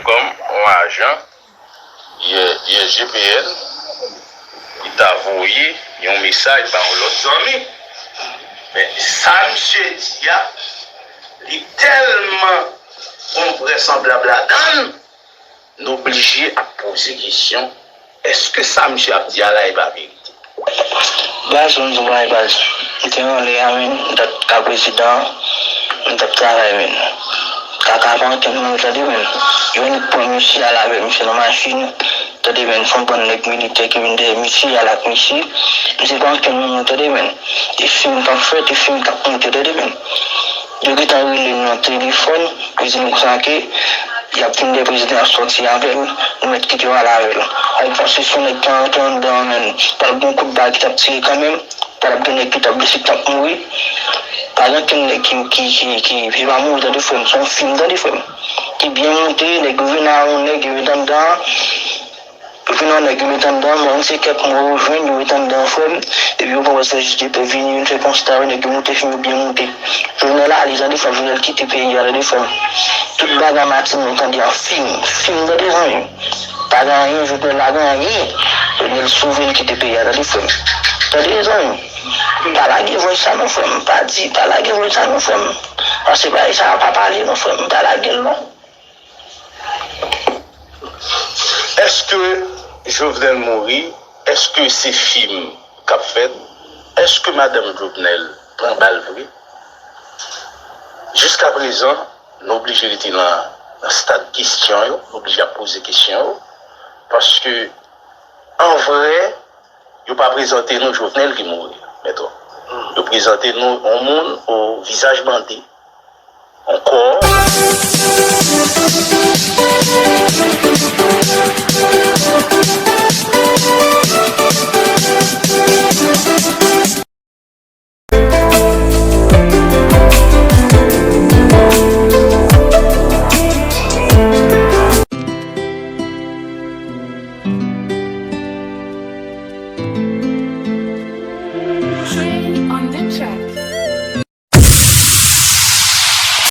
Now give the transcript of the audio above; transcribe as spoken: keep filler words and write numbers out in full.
kòm yon ajan I R G P N ki ta voye yon mesaj ba yon lòt zanmi. Men sa misye di a, li tèlman gon vrèsanblab ladan l, n oblije ap poze kesyon, èske sa misye ap di a la e pa verite? Baz, m di w bagay baz. M te anlè a, menn, m t ap ka prezidan, m t ap travay, menn. Kaka pa ankenn moun, tande, menn. Yo vin pran misye, al avèk misye nan machin, tande, menn. Fè yon bann nèg militè ki vin dèyè misye, al ak misye. Misye pa ankenn moun, tande, menn. E fim k ap fèt, e fim k ap monte, tande, menn. Yo gentan rele m nan telefòn, yo di m konsa ke y ap vin dèyè prezidan, y ap sòti avè l, nou mèt kite yo al avè l. Ay, panse se yon nèg ki antre anndan an, menn. Pral gen yon kout bal ki t ap tire kanmenm, pral gen nèg ki t ap blese, ki t ap mouri. Pa gen okenn nèg ki, ki, ki, ki, ki pa mouri, tande, frè m. Se yon fim, tande, frè m. Ki byen monte, nèg yo vin a yon nèg, yo met anndan an. Yo vin yon nèg, yo met anndan, mwen, se kèk mò yo jwenn, yo met anndan, frè m. Epi yo pran wè se jis de pè vini, vin fè konsta, yo nèg yo monte fim yo byen monte. Jovenel ale, tande, frè m, Jovenel kite peyi a, tande, frè m. Tout bagay Matinik, tande, an fim, fim, tande, zanmi m. Pa gen anyen, Jovenel pa gen anyen. Jovenel sove, l kite peyi a, tande, frè m. Tande, zanmi m. Pa lage vòy sa non, frè m. Pa di, pa lage vòy sa non, frè m. Paske bagay sa a pa pale non, frè m. Pa lage l non. Èske Jovenel mouri? Èske se fim k ap fèt? Èske madanm Jovenel pran bal vre? Jiskaprezan, nou oblije rete nan, nan stad kesyon yo, nou oblije ap poze kesyon yo, paske an vrè, yo pa prezante nou Jovenel ki mouri, mèt. Yo prezante nou yon moun o vizaj bande, yon kò.